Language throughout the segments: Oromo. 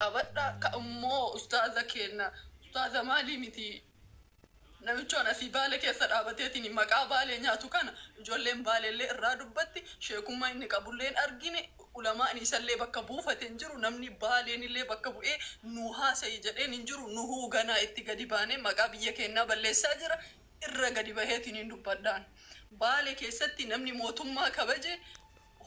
Qabadha ka immoo ustaaza keenna, ustaaza maalii miti, namichoon asii Baale keessa dhaabateetiin maqaa Baalee nyaatu kana ijoolleen Baaleellee irraa dubbatti. Sheekummaa inni qabullee hin argine, ulamaan isallee bakka buufate hin jiru, namni Baaleenillee bakka bu'ee nu haasa'i jedheen hin jiru. Nuhuu ganaa itti gadi baanee maqaa biyya keennaa balleessaa jira. Irra gadi baheetiin hin dubbadhaan. Baale keessatti namni mootummaa kabaje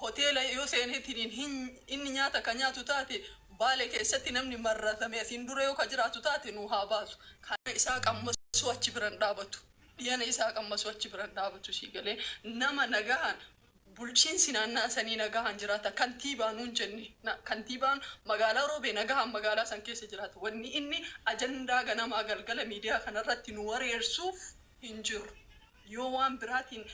hoteela yoo seeneetiin hin inni nyaata ka nyaatu taate, Baale keessatti namni marratame asiin dura yoo ka jiraatu taate nu haa baasu. Kana isaa qammasuu achi biran dhaabatu. Dhiyana isaa qammasuu achi biran dhaabatu. Sii galee? Nama nagahaan bulchiinsi naannaa sanii nagahaan jiraata. Kantiibaa nuun jenne, kantiibaan magaalaa Roobee nagahaan magaalaa san keessa jiraata. Wanni inni ajandaa ganamaa galgala miidiyaa kanarratti nu wareersuuf hin jiru. Yoo waan biraatiin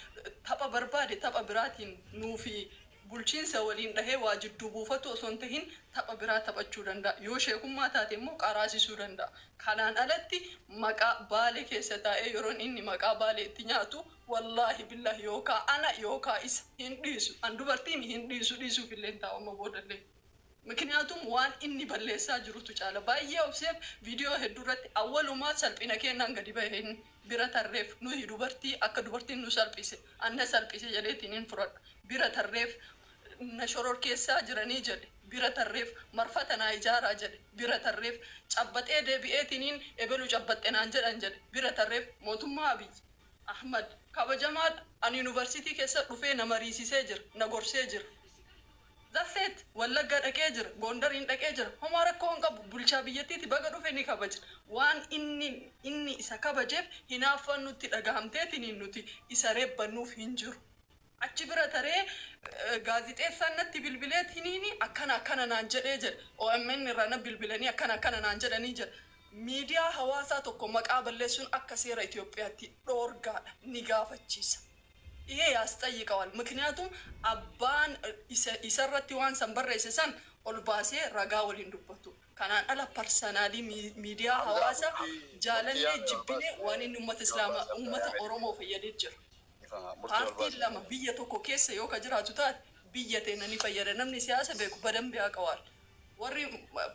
tapha barbaade, tapha biraatiin nuufi bulchiinsa waliin dhahee waa jidduu buufatu osoo hin tahin tapha biraa taphachuu danda'a. Yoo sheekummaa taate immoo qaraasisuu danda'a. Kanaan alatti maqaa Baale keessa taa'ee yeroon inni maqaa Baalee itti nyaatu, wallaahi billahi, yookaa ana yookaa isa hin dhiisu. An dubartiin hin dhiisu, dhiisuuf illee hin taa'u amma boodallee. Mikniyaatum waan inni balleessaa jirutu caala. Baay'ee obseef. Viidiyoo hedduu irratti awwalumaa salphina kennaan gadi bahe inni bira tarreef. Nuyi dubartii akka dubartiin nu salphise, anna salphise jedheetiin hin fudhadhu. Bira tarreef, na shororkeessaa jiranii jedhe bira tarreef, marfata naa ijaaraa jedhe bira tarreef, cabbaxee deebi'eetiniin ebelu cabbaxxe naan jedhan jedhe bira tarreef. Mootummaa Abiy Ahmad kabajamaadha. Ani yuunivarsiitii keessa dhufee na mariisisee jira, na gorsee jira. That's it. Wallaggaa dhaqee jira, Gondariin dhaqee jira. Homaa rakkoo hin qabu. Bulchaa biyyattiiti, baga dhufe, ni kabaja. Waan inni isa kabajeef hinaaffaan nutti dhagahamteetiniin nuti isa reebbannuuf hin jiru. Achi bira taree gaazixeessaan natti bilbileetiniin akkana akkana naan jedhee jedhe. OMN irraa na bilbilanii akkana akkana naan jedhanii jedhe. Miidiyaa hawaasaa tokko maqaa balleessuun akka seera Itoophiyaatti dhoorgaadha. Ni gaafachiisa. ይሄ ያስጠይቀዋል። ምክንያቱም abbaan isarratti waan san barreesse san ol baasee ragaa waliin dubbatu. Kanaan ala personally miidiyaa hawaasaa jaalannee jibbine waan inni uummata Islaamaa, uummata Oromoo fayyadee jira. Paartiin lama biyya tokko keessa yoo ka jiraatu taate biyya teenya ni fayyada. Namni siyaasa beeku badambi haa qabaatu. Warri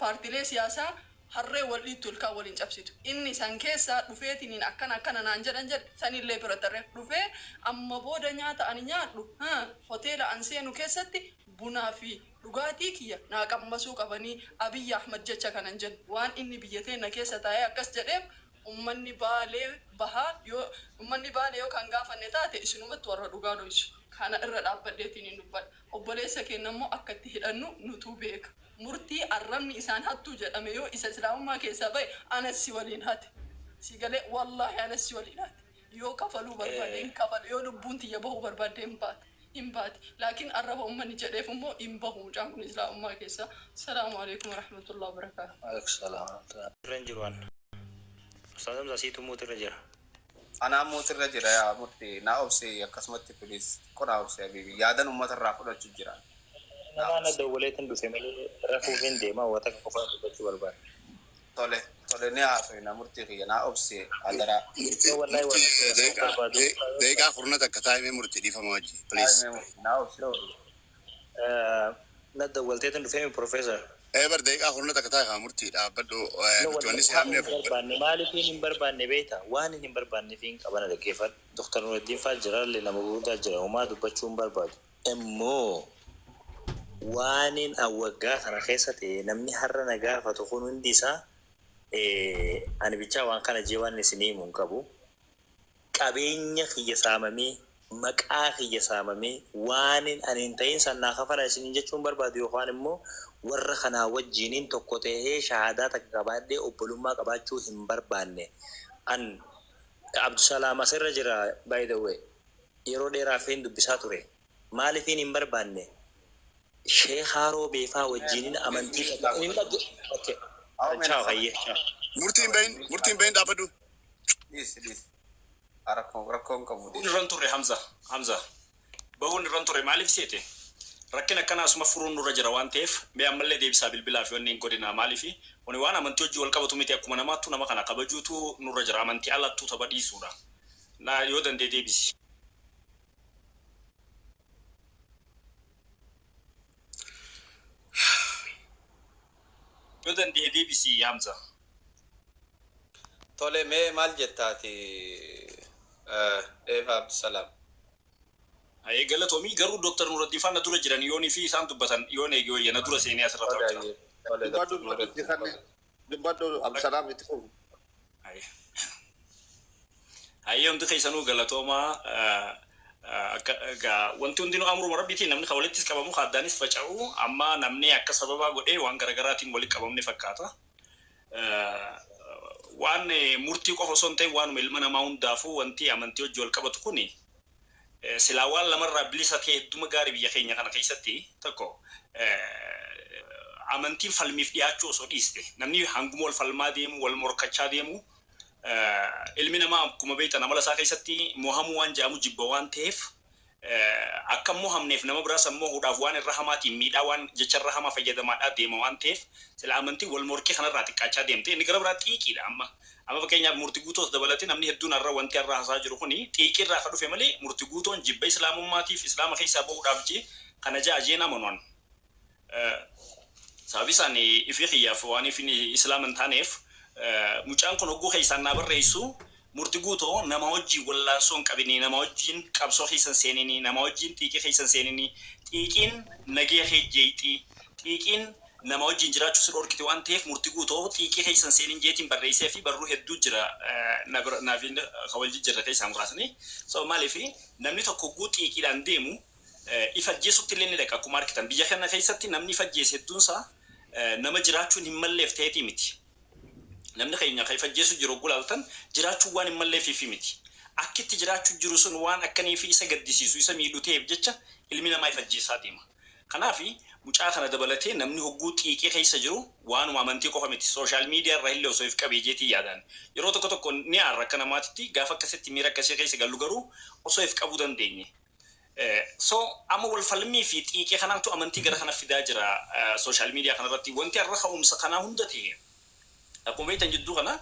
paartiilee siyaasaa harree wal dhiittu ilkaan waliin cabsitu. Inni san keessaa dhufeetiniin akkana akkana naan jedhan jedhe sanillee bira tarree dhufee amma booda nyaata ani nyaadhu, hoteela an seenu keessatti bunaa fi dhugaatii kiyya naa qammasuu qabanii Abiyyi Ahmad jecha kanan jedhu. Waan inni biyya teenya keessa taa'ee akkas jedheef ummanni Baalee Bahaa yoo ummanni Baalee yoo kan gaafanne taate isinumatti warra dhugaa dhoysu. Kana irra dhaabbadheetiin hin dubbadha. Obboleessa keenya immoo akka itti hidhannu nutuu beeka. Murtii arrabni isaan hattuu jedhame yoo isa Islaamummaa keessaa bahe anas si waliin hate. Si galee? Wallaahi anas si waliin hate. Yoo kafaluu barbaade hin kafalu, yoo lubbuun tiyya bahuu barbaadde hin baate. Hin baate. Laakiin arraba ummanni jedheef immoo hin bahu mucaan kun Islaamummaa keessaa. Salaamu alaikum warahmatullahi wabarakaatuh. Waalaikum salaam warahmatullahi. Irra hin jiru an. Ustaaz Hamzaa, siitu mute irra jira. Anaa mute irra jira. Yaa murtii, naa obsi akkasumatti, please, qonaa obsi habiibi, yaadan uummata irraa fudhachuu jira, naa Namaa na obsi. dawwaleetin dhufe malee rafuuf hin deema, waa takka qofaa dubbachuu barbaada. Tole tole, ni haasofna. Murtii kiyya naa obsi adaraa. Murtii. No, wallahi waa Murtii. takka haasa'uu Daqiiqaa barbaadu. 10 daqiiqaa taa'imee murtii, dhiifama wajji, please. Taa'imee murtii, naa obsi. No, na dawwalteetin dhufee, professor. Ee bar, daqiiqaa 10 taa'e haa murtii dhaabbadhu. No, Nuti wanni wallahi si waan yaamneef hin barbaanne, maaliifin hin barbaanne beekta? Waan hin barbaanneef hin qabana, dhaggeeffadhu. Dr. Nureddin faa jira illee, nama gurguddaa jira, homaa dubbachuu hin barbaadu. Immoo waanin an waggaa kana keessa ta'e namni har'a na gaafatu kun hundi isaa, ani bichaa waan kana jee waan isin himu hin qabu. Qabeenya kiyya saamamee, maqaa kiyya saamamee, waanin ani hin ta'in sannaa kafala isiniin jechuun barbaadu, yookaan immoo warra kanaa wajjiniin tokko ta'ee shahaadaa takka qabaadhee obbolummaa qabaachuu hin barbaanne. An Abdusalaam asirra jira, by the way. Yeroo dheeraaf hin dubbisaa ture. Maaliifin hin barbaanne? Sheekaa Roobeefaa wajjiniin amantii takka hin dhagge. Okay. Ciao, hayyee. Ciao. Murtiin bahin, murtiin bahin, dhaabbadhu. Dhiisi, dhiisi, rakkoo rakkoon qabu. Bahuun irra hin turre, Hamza. Hamza. Bahuun irra hin turre, maaliif seete? Rakkina akkanaa asuma furuun nurra jira waan ta'eef mee ammallee deebisaa bilbilaa fi wanni hin godhinaa. Maaliif kuni waan amantii hojii wal qabatu miti, akkuma namaattu nama kana kabajuutu nurra jira, amantii alattuu tapha dhiisuudha. Na yoo danda'e deebisi. Yoo danda'e deebisii, Hamza. Tole, mee maal jettaati, Eeva Abdusalaam? Ayee, galatoomii. Garuu Dooktar Nuraddiin faana dura jiran yoonii fi isaan dubbatan yoon eege wayya, na dura seenee asirra Tole, taa'u jira. ayyee. Tole, Dubbadhu. Dr. Nuraddiin. Dubbadhu, Abdusalaam, itti fufu. Ayee. Hayyee, hundi keessanuu galatoomaa. Wanti hundinuu amruma rabbiitiin namni kan walittis qabamu kan addaanis faca'u, amma namni akka sababaa godhee waan garaagaraatiin walitti qabamne fakkaata. Waan murtii qofa osoo hin ta'in, waanuma ilma namaa hundaafuu wanti amantii hojii wal qabatu kuni silaa waan lamarraa bilisa ta'e hedduma gaarii. Biyya keenya kana keessatti tokko amantiin falmiif dhiyaachuu osoo dhiiste, namni hanguma wal falmaa deemu, wal morkachaa deemu, ilmi namaa akkuma beektan amala isaa keessatti mohamuu waan jedhamu jibba waan ta'eef, akka mohamneef nama biraas ammoo huudhaaf waan irra hamaatiin miidhaa waan jecha irra hamaa fayyadamaadhaa deema waan ta'eef, sila amantiin wal morkii kanarraa xiqqaachaa deemte. Inni gara biraa xiiqiidha. Amma fakkeenyaaf murtii guutoos dabalatee namni hedduun har'a wanti har'a haasaa jiru kuni xiiqii irraa ka dhufe malee murtii guutoon jibba islaamummaatiif islaama keessaa bahuudhaaf jee kana ja'a jeen amanuan. Sababi isaan ifii kiyyaaf waan ifin islaama hin taaneef, mucaan kun hogguu keessaan naa barreessu, murti guutoo nama wajjin wallaansoo hin qabini, nama wajjin qabsoo keessan seenini, nama wajjin xiiqii keessan seenini, xiiqiin nagee keejjeexii, xiiqiin nama wajjin jiraachuu si dhorkite waan ta'eef, murti guutoo xiiqii keessan seenin jeetiin barreessee fi barruu hedduu jira naaf kawal jijjiirra keessaa muraasni. So maaliif namni tokko hogguu xiiqiidhaan deemu ifa ajjeesutti illee ni dhaqa. Akkuma argitan biyya kana keessatti namni ifa ajjeese hedduunsaa nama jiraachuun hin malleef ta'eetii miti. Namni keenya kan ifa ajjeesu jiru gulaaltan jiraachuun waan hin malleefiifi miti. Akkitti jiraachuu jiru sun waan akkanii fi isa gaddisiisu, isa miidhu ta'eef jecha ilmi namaa ifa ajjeesaa deema. Kanaaf mucaa kana dabalatee namni hogguu xiiqii keessa jiru waanuma amantii qofa miti. Social media irra illee osoo if qabee jeetii yaadaan. Yeroo tokko tokko ni aarra akka namaatitti gaafa akkasitti miira akkasii keessa gallu, garuu osoo if qabuu dandeenye. So amma wal falmii fi xiiqii kanaatu amantii gara kana fidaa jira social media kanarratti. Wanti har'a ka'umsa kanaa hunda ta'e, akkuma beektan jidduu kana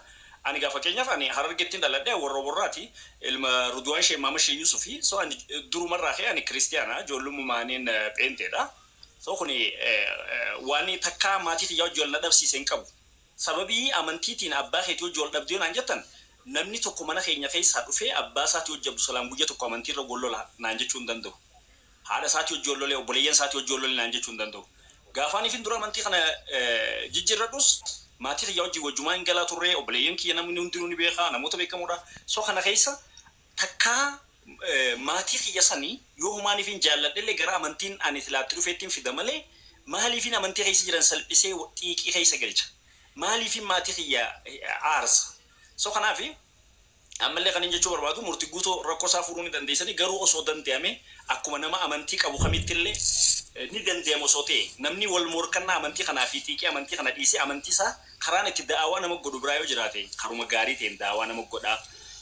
ani gaafa fakkeenyaaf ani Harargettiin dhaladhe, warra warraati, ilma Ruduwaan Shee Maama Shee Yusufi. So ani durumarraa ka'e ani kiristiyaana, ijoollummaaniin pheenteedha. So kuni waan takkaa maatii xiyyaa wajji wal na dhabsiise hin qabu. Sababii amantiitiin abbaa keetii wajji wal dhabdee naan jettan, namni tokko mana keenya keessaa dhufee abbaa isaatii wajji Abdusalaam guyya tokko amantiirra gollola naan jechuu hin danda'u. Haadha isaatii wajji wal lolee, obboleeyyan isaatii wajji wal lolee naan jechuu hin danda'u. Gaafaan ifin dura amantii kana jijjiirradhus maatii kiyya wajji wajjumaa hin galaa turre, obboleeyyan kiyya namni hundinuu ni beeka, namoota beekamoodha. So kana keessa takkaa maatii kiyya sanii yoo humaan ifin jaalladhellee gara amantiin ani silaatti dhufeettiin fida malee, maaliifin amantii keessa jiran salphisee xiiqii keessa galcha? Maaliifin maatii kiyya aarsa? So kanaafi ammallee kan hin jechuu barbaadu, murtii guutuu rakkoo isaa furuu ni dandeessanii, garuu osoo danda'ame akkuma nama amantii qabu kamittillee ni danda'ama osoo ta'e, namni wal morkannaa amantii kanaa fi xiiqii amantii kana dhiisee amantii isaa karaan itti da'awaa nama godhu biraa yoo jiraate, karuma gaarii ta'een da'awaa nama godhaa,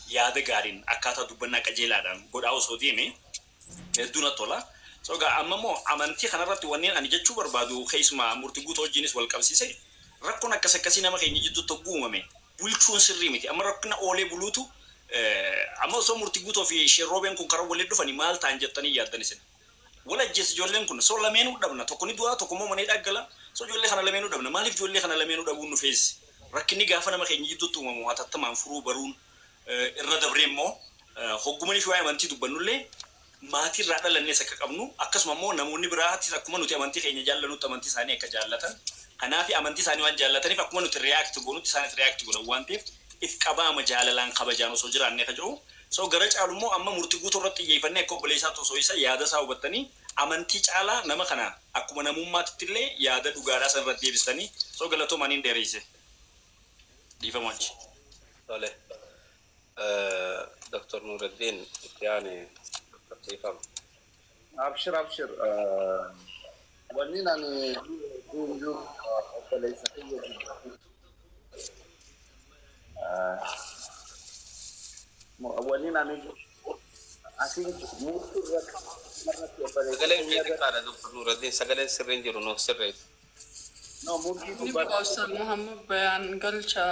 yaada gaariin, akkaataa dubbannaa qajeelaadhaan godhaa osoo deeme hedduu natti tola. So egaa amma immoo amantii kanarratti wanneen ani jechuu barbaadu, keessumaa murtii guutuu wajjinis wal qabsiise, rakkoon akkas akkasii nama keenya jidduutti hogguu uumame bulchuun sirrii miti. Amma rakkina oolee buluutu amma osoo murtii guutuu fi sherroobeen kun karaa waliin dhufanii maal ta'an jettanii yaaddan isin? Wal ajjees ijoolleen kun. So lameenuu dhabna. Tokko ni du'a, tokko immoo mana hidhaa gala. So ijoollee kana lameenuu dhabna. Maaliif ijoollee kana lameenuu dhabuun nu feesise? Rakkinni gaafa nama keenya jidduutti uumamu hatattamaan furuu baruun irra dabree immoo hoggumanii fi waa'ee amantii dubbannullee maatii irraa dhalannees akka qabnu, akkasuma immoo namoonni biraatis akkuma nuti amantii keenya jaallanutti amantii isaanii akka jaallatan, kanaaf amantii isaanii waan jaallataniif akkuma nuti react goonutti isaanis react godhan waan ta'eef, if qabaama jaalalaan kabajaan osoo jiraanne ka jiru. So gara caalu immoo amma murtii guutuu irratti xiyyeeffannee akka obboleessaatti osoo isa yaada isaa hubattanii, amantii caalaa nama kana akkuma namummaatitti illee yaada dhugaadhaa san irratti deebistanii. So galatoomaa, dheereyse, dhiifama wajji. Tole. Dr. Nuruddin, itti aane Dr. Dhiifama. Abshir, abshir. Wanni ani jiru obboleessa kiyya jiru. Wanni ani asin murtii irratti obboleessa Sagaleen kee kiyya xiqqaadha, Dr. Nuruddin. Sagaleen sirriin jiru, nuuf sirreessi. No, murtii Ni dubbadhu. baha, Ustaz Muhammad bayaan galcha.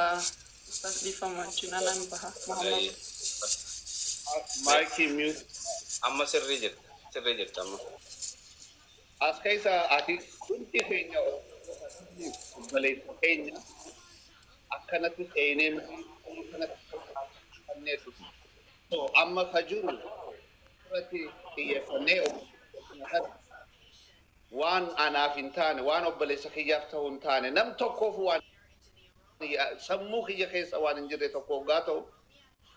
Ustaz, dhiifama wajjin anan baha. Muhammad. Maayikii mute. Amma sirrii jirta. Sirrii jirta amma. As keessa ati hundi keenya Obboleessa keenya akkanatti seenee akkanatti fannee dhufu. So amma ka jiru irratti xiyyeeffannee waan anaaf hin taane, waan obboleessa kiyyaaf ta'uu hin taane, nam tokkoof waan sammuu kiyya keessa waan hin jirre tokko hoggaa ta'u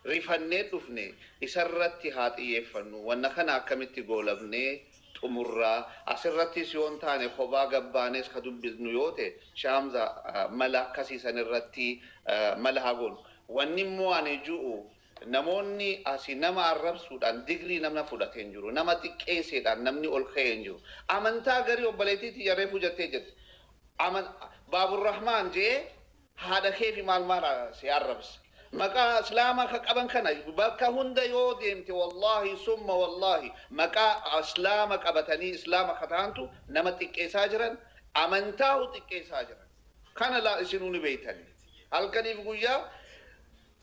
rifannee dhufne, isarratti haa xiyyeeffannu. Wanna kana akkamitti goolabnee xumurraa, asirrattis yoo hin taane kophaa gabbaanes ka dubbisnu yoo ta'e, shaamza mala akkasiisan irratti mala haa goonu. Wanni immoo ani ju'u, namoonni asii nama arrabsuudhaan digrii namna fudhatee hin jiru. Nama xiqqeesseedhaan namni ol ka'ee hin jiru. Amantaa garii obboleettiitti yarreefuu jettee jirti. Baaburrahmaan jee haadha kee fi maal maal si arrabsa. Maqaa islaamaa ka qaban kana bakka hunda yoo deemte, wallahi summa wallahi, maqaa islaama qabatanii islaama ka ta'antu nama xiqqeessaa jiran, amantaa xiqqeessaa jiran. Kana laa isinuu ni beeytani. Halkaniif guyyaa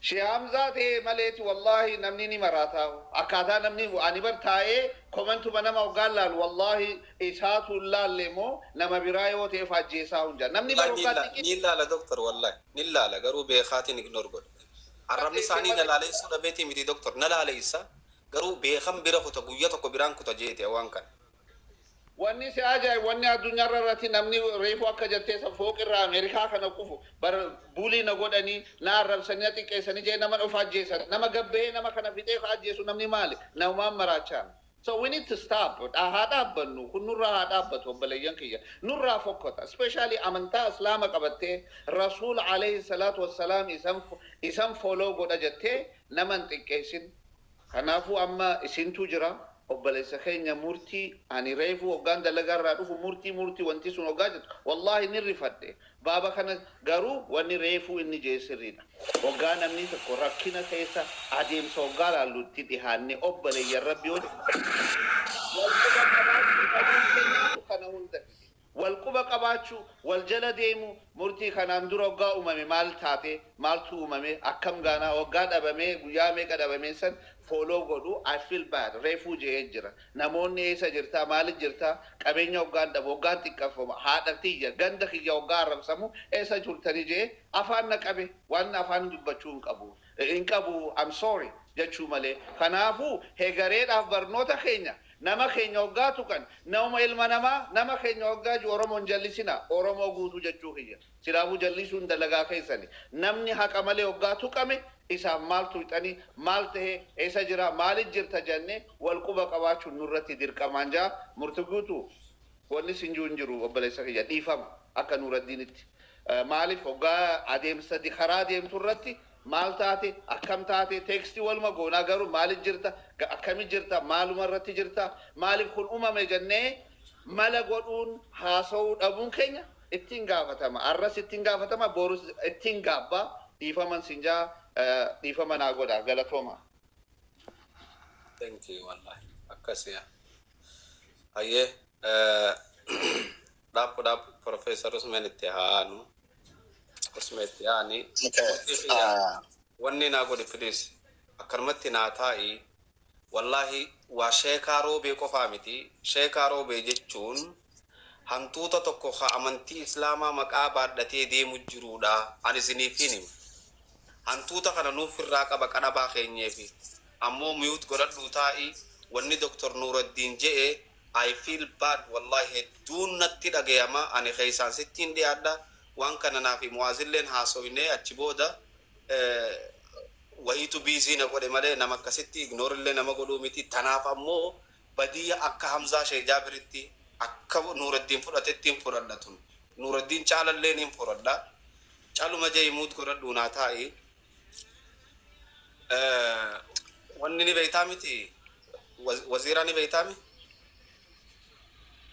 Shee Hamzaa ta'e maleeti, wallahi namni ni maraataa. Akkaataa namni ani bar taa'ee commentuma nama hoggaan laalu, wallahi isaatu hin laalle moo nama biraa yoo ta'e fajjeessaa hunjaa. Namni bar hoggaa xiqqii Ni ilaala doktor, wallahi ni ilaala, garuu beekaatiin ignore godha. Arrabni isaanii na laaleessuu dhabeetii miti doktor, na laaleessa, garuu beekan bira kuta, guyyaa tokko biraan kuta jeete waan kana. Wanni si ajaa'ibu, wanni addunyaarra irratti namni reefu akka jettee fooqirraa Ameerikaa kana qufu bar bully na godhanii, na arrabsanii, na xiqqeessanii jee nama dhufa ajjeesan, nama gabbahee nama kana fixee ka ajjeesu namni maali? Namumaan maraachaa. So we need to stop. Haa dhaabbannu. Kun nurraa haa dhaabbatu, obboleeyyan kiyya. Nurraa fokkota. Especially amantaa islaama qabattee, Rasuul alayhi salaatu wassalaam isan follow godha jettee nama hin xiqqeessin. Kanaafuu amma isintu jira. Obboleessa keenya murtii, ani reefu hoggaan dalagaa irraa dhufu, murtii murtii wanti sun hoggaa jettu, wallahi ni rifadhe. Baaba kana garuu wanni reefuu inni jee sirriidha. Hoggaa namni tokko rakkina keessa adeemsa hoggaa laallutti dhihaanne, obboleeyyan rabbi wal quba qabaachuu dhabuun keenyaatu kana hunda fide. Wal quba qabaachuu, wal jala deemu, murtii kanaan dura hoggaa uumame maal taate, maaltu uumame, akkam gaanaa hoggaa dhabamee guyyaa meeqa dhabamee san follow godhu. I feel bad, reefuu je'ee jira. Namoonni eessa jirtaa, maalit jirtaa, qabeenya hoggaan dhabu, hoggaan xiqqaffama, haadha tiyya, ganda kiyya hoggaa arrabsamu, eessa jirtanii je'ee afaan na qabe, waan afaan dubbachuu hin qabu. Hin qabu, I'm sorry jechuu malee. Kanaafuu hegareedhaaf barnoota keenya, nama keenya hoggaa tuqan, nama ilma namaa, nama keenya hoggaa jiru, Oromoon jallisina, Oromoo guutuu jechuu kiyya. Silaafuu jallisuun dalagaa keessani. Namni haqa malee hoggaa tuqame isaan maal tuqxanii, maal ta'e, eessa jira, maalit jirta jennee wal quba qabaachuun nurratti dirqamaan jaa. Murti guutuu, wanni sin jiru hin jiru, obboleessa kiyya, dhiifama akka Nuraddiinitti. Maaliif hoggaa adeemsa karaa deemtu irratti maal taate, akkam taate, text waluma goonaa, garuu maalit jirta, akkami jirta, maaluma irratti jirta, maaliif kun uumame jennee mala godhuun haasa'uu dhabuun keenya ittiin gaafatama. Arras ittiin gaafatama, borus ittiin gaabbaa. Dhiifaman sinjaa, dhiifama naa godha, galatooma. Thank you, wallahi. Akkas yaa. Hayyee, dhaabbu dhaabbu, Profeesar Usman itti haa aanu. Usman itti aani. Wanni naa godhi, please. Akkanumatti naa taa'i. Wallahi waa sheekaa roobee qofaa miti. Sheekaa roobee jechuun hantuuta tokko ka amantii islaamaa maqaa baadhatee deemu jiruudha. Ani isiniif hin himu. Hantuuta kana nuuf irraa qaba qadhabaa keenyeefi. Ammoo mute godhadhuu taa'i. Wanni Dr. Nuuraddiin je'e, I feel bad, wallahi hedduun natti dhagayama. Ani keeysaan sittiin dhiyaadha. Waan kana naaf muwaazilleen haasoynee achi booda wahiitu busy na godhe malee nama akkasitti ignore illee nama godhuu miti. Tanaaf ammoo badiyya akka Hamzaa Shee Jaabiritti akka Nuuraddiin fudhatetti hin fudhadha tun. Nuuraddiin caalalleen hin fudhadha. Caluma jee mute godhadhuu naa taa'i. Wanni ni beeytaa miti, waziiraa ni beeytaa mi?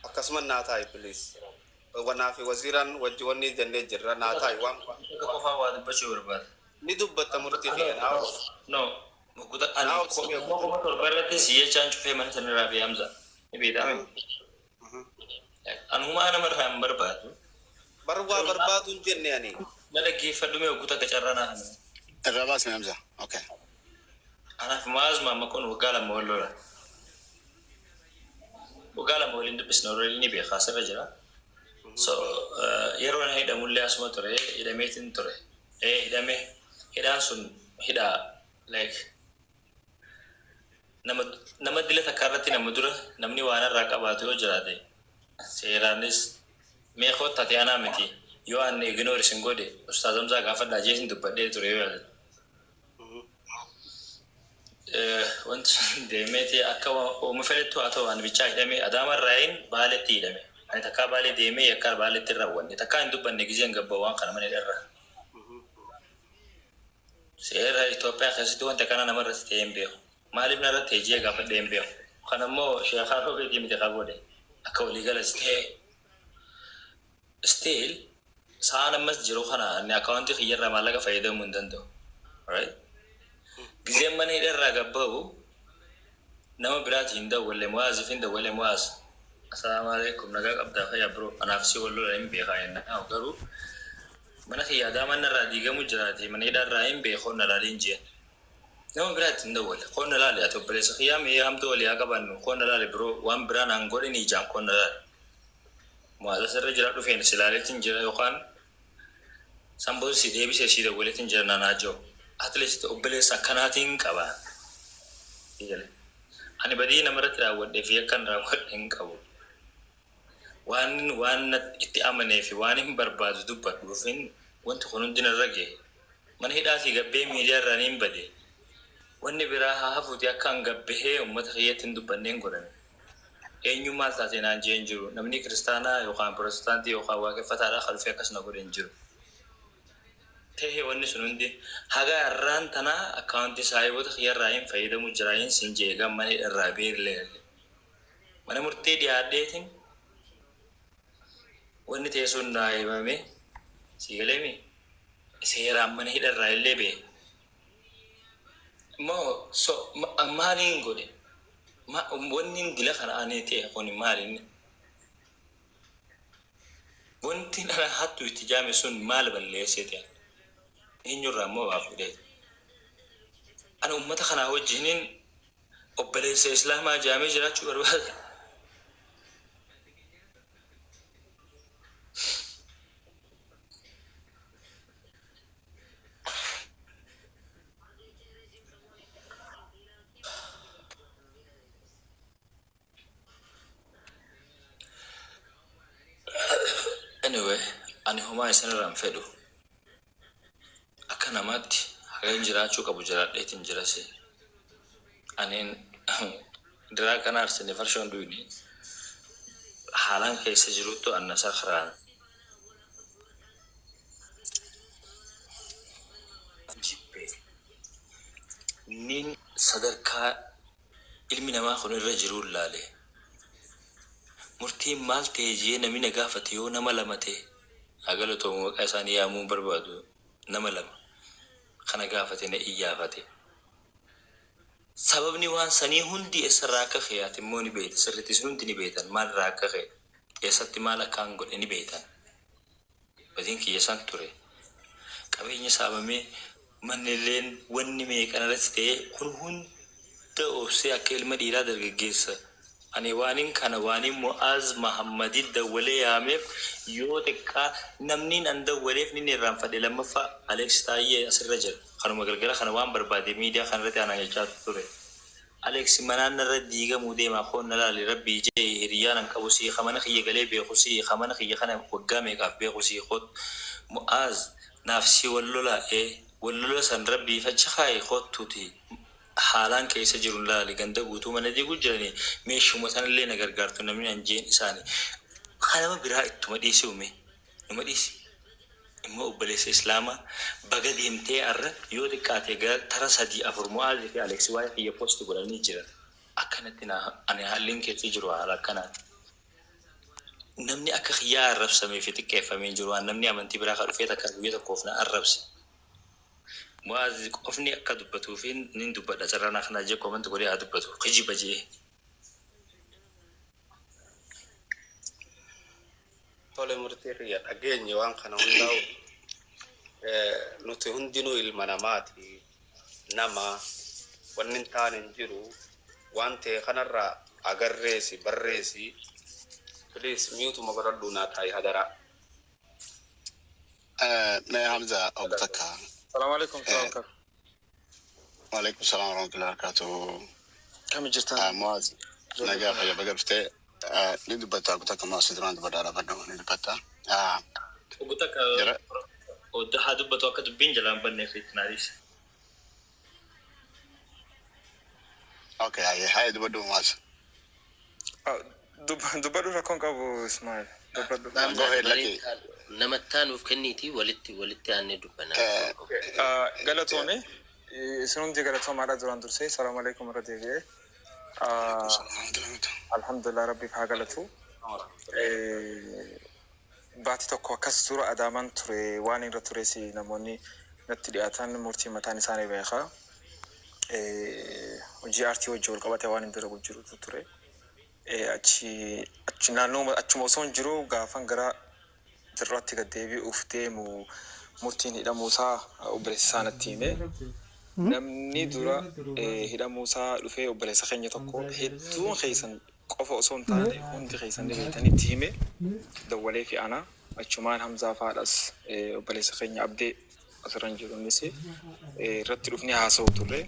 Akkasuma naa taa'i, please. Wanaa fi waziiraan wajji wanni jennee jirra, naa taa'i waan Tokko qofaa waa dubbachuu barbaada. Ni dubbatta, murtii fi naa No, guuta ani Naa obsi. 7,000 irratti si jechaan cufee mana sanirraa fi Hamza. Ni beektaa? Anumaa nama irraa hin barbaadu. Bar waa barbaadu hin jenne ani. Na dhaggeeffadhu mee, guuta akka carraa naa hanu. Irraa baasme, Hamza. Okay. Anaaf maazuma amma kun waggaa 2 wal lola. Waggaa 2 waliin dubbisna, warra ni beekaa asirra jira. So yeroo na hidhamullee asuma ture, hidhameetiin ture. Hidhame, hidhaan sun hidhaa like nama dila takka irratti nama dura namni waan irraa qabaatu yoo jiraate, seeraanis mee kottate anaa miti, yoo an ignore isin godhe Ustaaz Hamzaa gaafadhaa jeesin dubbadhee ture yoo yaadatu. Wanti sun deemeeti akka ooma fedhettu haa ta'u, ani bichaa hidhame. Adaamarraayin Baaletti hidhame. Ani takkaa Baalee deemee yakka Baaletti hin raawwanne, takkaa hin dubbanne. Gizeen gabba waan kana mana hidharra. Seera Itoophiyaa keessatti wanta kana namarratti ta'ee hin beeku. Maaliif narratti hojii gaafadhee hin beeku. Kana immoo sheekaa robeetii miti kaa godhe, akka waliigalas ta'e still sa'aan ammas jiru kana inni akkaawuntii kiyyarraa maallaqa fayyadamuu hin danda'u. Right? Gizeen mana hidharraa gabba'u nama biraati hin dawwalle, Mu'aaziif hin dawwalle. "Mu'aaz, assalaamu alaikum, nagaa qabdaa, fayyaa biroo, anaaf si wal lola hin beekaa jennaa, garuu mana kiyya Adaamaan narraa diigamu jiraate, mana hidharraa hin beeku, na laaliin jeen." Nama biraatti hin dawwalle. "Koon na laali, ati obboleessa kiyyaa, mee hamtuu walii haa qabaannu, koon na laali biroo, waan biraa naan godhin, ijaan koon na laali. Mu'aaz asirra jira, dhufeen si laaleetiin jira yookaan sanboon si deebisee si dawwaleetiin jira naanaa jiru." At least obboleessa akkanaatiin qaba. Ani badii namarratti raawwadhee fi akkan raawwadhe hin qabu. Waan itti amanee fi waan hin barbaadu dubbadhuufin wanti kun hundi narra gahe. Mana hidhaatii gabbee miidiyaa irraa niin bade. Wanni biraa haa hafuuti, akka an gabbahee uummata kiyyatti hin dubbanneen godhame. Eenyu maal taate naan jeen jiru. Namni kiristaanaa yookaan pirotestaantii yookaan waaqeffataadhaa kan dhufee akkas na godhe hin jiru. Tahee wanni sun hundi haga irraan tanaa akkaawuntii saayibota kiyyarraa hin fayyadamu jiraayin sin jee mana irraa beerlee. Mana murtii dhiyaadheetiin wanni ta'e sun naa himame, si galeemi, seeraan mana hidharraa illee ba'e. Moo so maaliin godhe? Wanni dila kana ani ta'e kun maali? Wanti ana hattu itti jaame sun maal balleessee ta'e? Eenyurraa immoo waa fuudhee? Ani uummata kanaa wajjiniin obboleessa islaamaa jaamee jiraachuu barbaada. Anyway, ani homaa isinirraa hin fedhu. Akka namaatti hagan jiraachuu qabu jiraadheetiin jirase. Ani diraa kana arsine farshoon dhuyne haalaan keessa jiruttu anna sakraan jibbe. Nin sadarkaa ilmi namaa kun irra jiru laale. Murtiin maal ta'e jee namni na gaafate yoo nama lama ta'e, haa galatoomu, maqaa isaanii yaamuu hin barbaadu, nama lama kana gaafate na iyyaafate. Sababni waan sanii hundi eessarraa akka ka'e ati immoo ni beekta, sirriitti isin hundi ni beektan, maalirraa akka ka'e, eessatti maal akkaan godhe ni beektan. Badiin kiyya san ture. Qabeenya saamamee, manni illeen wanni meeqan irratti ta'ee, kun hunda obsee akka ilma dhiiraa dargaggeessa. Ani waanin kana waanin Mu'aaz Mahammadid dawwalee yaameef, yoo xiqqaa namniin an dawwaleef nin irraanfadhe. Lammaffaa Alex Taayyee asirra jira. Kanuma galgala kana waan barbaade miidiyaa kanarratti anaan jechaa ture. "Alex, manaan narra diigamuu deemaa, koon na laali, rabbii jee, hiriyyaan an qabu sii, ka mana kiyya galee beeku sii, ka mana kiyya kana waggaa meeqaaf beeku sii, koot Mu'aaz, naaf si wal lolaa, ee wal lola san rabbii fachi kaayi, koottuuti haalaan keessa jiru laali, ganda guutuu mana diiguu jiranii, meeshuma sanallee na gargaartu namni an jeen isaani." Kanama biraa ittuma dhiisi, ume numa dhiisi, immoo obboleessa islaamaa baga deemtee arra yoo xiqqaate tara sadii afur Mu'aazii fi Alex waa'ee kiyya post godhanii jiran. Akkanatti na ani haalliin keessa jiru haala akkanaati. Namni akka kiyyaa arrabsamee fi xiqqeeffamee hin jiru, waan namni amantii biraa ka dhufee takka guyya tokkoof na arrabse. Mu'aaz qofni akka dubbatuu fi nin dubbadha, carraan kana jee comment godhee haa dubbatu kijiba jee. Tole, murtii kiyya dhageenye. Waan kana hundaa'u nuti hundinuu ilma namaati. Nama wanni hin taane hin jiru. Waan ta'e kanarraa agarreesi barreesi. Please mute godhadhu naa taa'i hadaraa. Mee Hamza obbo takka. Salaamu alaikum salaam. Waalaikum salaam warahmatullahi wabarakatuh. Kami jirtan? Muaz, nagaa fayyaa, baga dhuftee. Ni dubbatta obbo takka, Muaz duraan dubbadhaa dhaabadhu ni dubbatta. Obbo takka Jara haa dubbatu, akka dubbiin jalaan banneef itti naadis. Okay, haye, dubbadhu Muaz. Dubbadhu, rakkoon qabu Ismail. Dubbadhu. Go ahead, Lucky. Namattaa nuuf kenniiti, walitti aannee dubbanna. Galatoome. Isin hundi galatoomaadha duraan dursee. Salaamu alaikum irra deebi'ee. Waalaikum salaam warahmatullahi wabarakatuh. Alhamdulillah, rabbiif haa galatu. Baatii tokko akkas dura Adaamaan ture, waan irra tures namoonni natti dhiyaatan murtii mataan isaanii beeka. Hojii aartii hojii wal qabate waan hin dalagu jirutu ture. Achi naannoo achuma osoo hin jiru gaafan gara dirraatti gad deebi'uuf deemu murtiin hidhamuusaa obboleessa isaa natti hime. Namni dura hidhamuusaa dhufee obboleessa keenya tokko, hedduun keessan qofa osoo hin taane hundi keessan ni beektanitti hime. Dawwalee fi ana achumaan Hamzaa faadhas obboleessa keenya Abdee asirra hin jiru, innis irratti dhufnee haasa'u turre.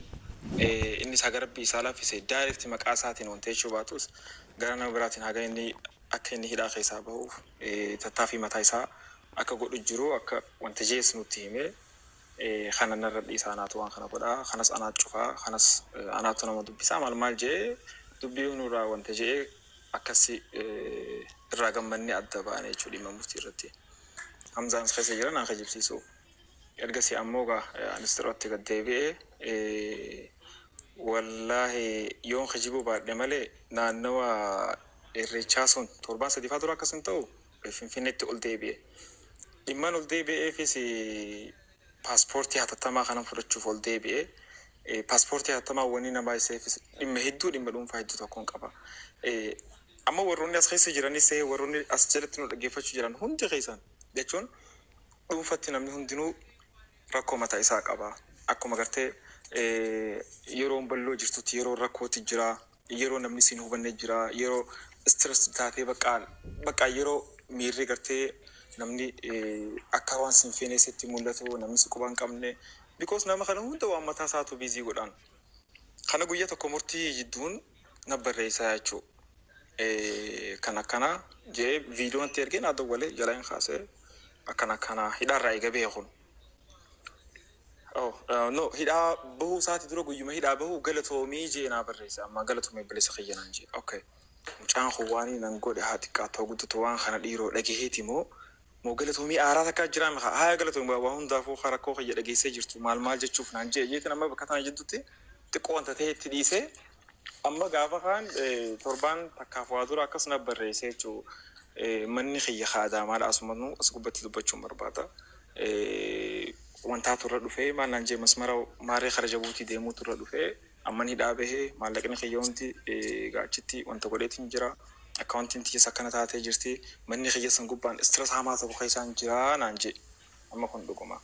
Innis haga rabbi isaa laaffise direct maqaa isaatiin wanta jechuu baatus gara nama biraatiin haga inni akka inni hidhaa keessaa bahuuf tattaaffii mataa isaa akka godhu jiru akka wanta jees nutti hime. Kana narra dhiisaa, anaatu waan kana godhaa, kanas anaatu cufaa, kanas anaatu nama dubbisaa, maal maal jee dubbii nurraa wanta jee akkasi irraa gammannee adda baane jechuudha dhimma murtii irratti. Hamzaan keessa jira naan kijibsiisu. Ergasii ammoo gaa anis irratti gad deebi'ee, wallaahi yoon kijibuu baadhe malee, naannawa Irreechaa sun torbaan 3 faa dura akkas hin ta'u Finfinneetti ol deebi'e. Dhimmaan ol deebi'eefis paaspoortii hatattamaa kana fudhachuuf ol deebi'e. Paaspoortii hatattamaa wanni nama baay'iseefis dhimma hedduu, dhimma dhuunfaa hedduu tokkoon qaba. Amma warroonni as keessa jiranis ta'e warroonni as jalatti nu dhaggeeffachuu jiran hundi keessan jechuun dhuunfatti namni hundinuu rakkoo mataa isaa qaba. Akkuma gartee yeroon balloo jirtutti yeroo rakkooti jira, yeroo namni siin hubanne jira, yeroo stress taatee bakka yeroo miirri gartee namni akka waan siin feenesetti mul'atu, namni si quba hin qabne, because nama kana hunda waan mataa isaatu busy godhaan. Kana guyyaa tokko murtii jidduun na barreessaa jechuudha. Kan akkana jee viidiyoon itti ergee naa dawwalee jala hin kaasee akkana akkana hidhaarraa eega beekun. Oh, no, hidhaa bahuu isaati dura guyyuma hidhaa bahuu galatoomii jee naa barreesse, amma galatoomii obboleessa kiyya naan jee. Okay. Mucaan kun waan nan godhe haa xiqqaatu haa guddatu, waan kana dhiiroo dhagaheeti moo galatoomii aaraa takkaa jiraa mika haa galatoomii waa hundaafuu rakkoo kiyya dhageessee jirtu maal maal jechuuf naan jee jeetiin amma bakka tana jidduutti xiqqoo wanta ta'e itti dhiisee amma gaafa kaan torbaan takkaaf waa dura akkas na barreesse jechuu. Manni kiyya haadaamaadha, asumanuu as gubbatti dubbachuun barbaada. Wantaa turra dhufee maal naan jee, masmara maaree kara Jabuutii deemuu turra dhufee amman hidhaa bahee maallaqni kiyya hundi gaachitti wanta godheetiin jira. Akkaawuntiin tiyyas akkana taatee jirti. Manni kiyya san gubbaan stress hamaa tokko keessaan jira naan jee. Amma kun dhuguma.